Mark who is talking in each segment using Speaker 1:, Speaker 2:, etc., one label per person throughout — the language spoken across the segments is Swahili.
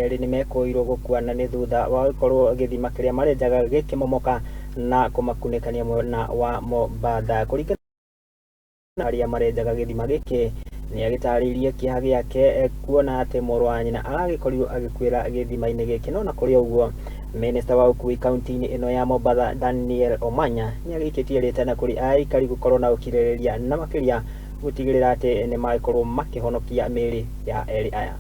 Speaker 1: Erĩ nĩmekũĩirwo gũkua na nĩ thutha wa gũkorwo gĩthima kĩrĩa marenjaga gĩkĩmomoka na kũmakunĩkania mwena wa Mombatha. Kũringana na arĩa marenjaga gĩthima gĩkĩ, nĩ agĩtarĩirie kĩeha gĩake kuona atĩ mũrũ wa nyina aragĩkorirwo agĩkuĩra gĩthima-inĩ gĩkĩ. No na kũrĩ ũguo, Minista wa ũkui kaunti-inĩ ĩno ya Mombatha, Daniel Omanya, nĩ agĩikĩtie rĩtana kũrĩ aikari gũkorwo na ũkirĩrĩria na makĩria gũtigĩrĩra atĩ nĩ magĩkorwo makĩhonokia mĩĩrĩ ya erĩ aya.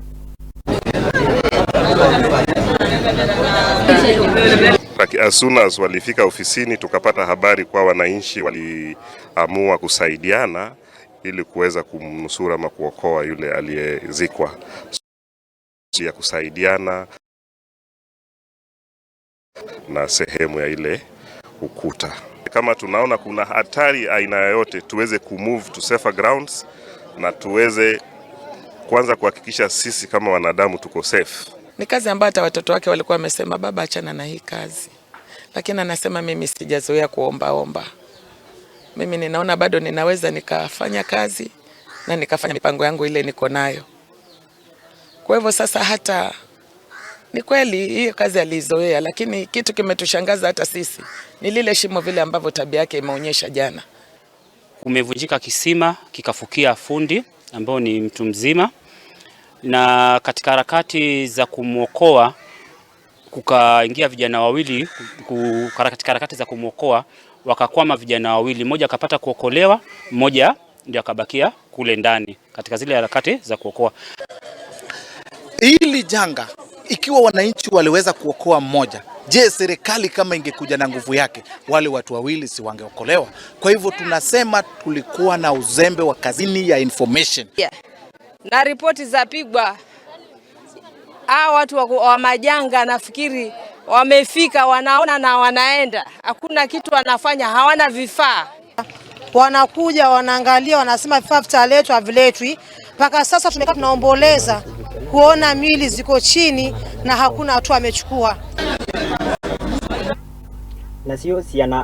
Speaker 2: As soon as walifika ofisini, tukapata habari kwa wananchi waliamua kusaidiana ili kuweza kumnusura ama kuokoa yule aliyezikwa, ya kusaidiana na sehemu ya ile ukuta. Kama tunaona kuna hatari aina yoyote, tuweze kumove to safer grounds na tuweze kwanza kuhakikisha sisi kama wanadamu tuko safe.
Speaker 3: Ni kazi ambayo hata watoto wake walikuwa wamesema, "Baba, achana na hii kazi," lakini anasema, "Mimi sijazoea kuombaomba. Mimi ninaona bado ninaweza nikafanya kazi na nikafanya mipango yangu ile niko nayo." Kwa hivyo sasa, hata ni kweli hiyo kazi alizoea, lakini kitu kimetushangaza hata sisi ni lile shimo, vile ambavyo tabia yake imeonyesha jana.
Speaker 4: Kumevunjika kisima kikafukia fundi ambao ni mtu mzima, na katika harakati za kumwokoa kukaingia vijana wawili. Katika harakati za kumwokoa wakakwama vijana wawili, mmoja akapata kuokolewa, mmoja ndio akabakia kule ndani katika zile harakati za kuokoa.
Speaker 5: Hili janga, ikiwa wananchi waliweza kuokoa mmoja, je, serikali kama ingekuja na nguvu yake, wale watu wawili si wangeokolewa? Kwa hivyo tunasema tulikuwa na uzembe wa kazini ya information.
Speaker 6: Yeah. Na ripoti za pigwa, hawa watu wa majanga nafikiri wamefika, wanaona na wanaenda, hakuna kitu wanafanya, hawana vifaa.
Speaker 7: Wanakuja wanaangalia, wanasema vifaa vitaletwa, haviletwi. Mpaka sasa tumekaa tunaomboleza kuona mili ziko chini na hakuna hatua amechukua.
Speaker 1: Nacio ciana.